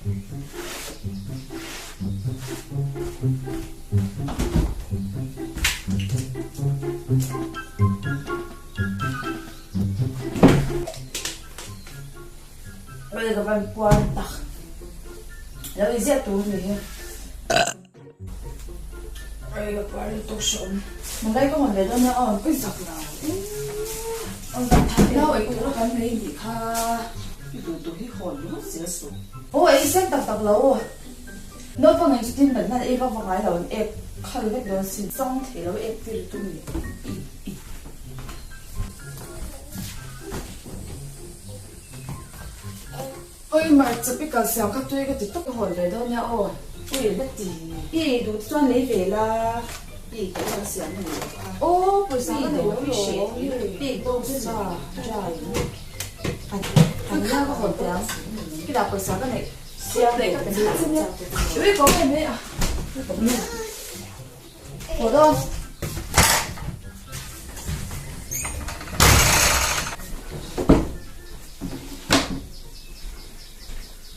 Oi ka van puar tak. Lo i ziah tur ni hi. Oi ka puar lutuk hreawm. Malai ka hawn ve dawn nia aw pui zak lo. Aw zak tha viau ei tur a kan lei nih kha. I duh duh hi hawn ringawt zel suh. Aw ei sen tak tak lo. Naupang in chutin ban hnan ei vak vak ngai lo an ek khal vek dawn sin. Chang thei lo ek tir tum ni. Oi hmarcha pickle siam kha tui ka ti tawp ka hawn ve dawn nia aw. Ui la ti. I ei duh te chuan lei ve la. I ei tawh chuan siam a ni lo kha. Aw pawisa ka nei lo lo. I ei tawk sa dry in. An la ka hawn teh ang. I dah pawisa ka neih siam leh ka pe nghal che nia. Ui ko mai mai a. Ui ko mai. Haw dawn.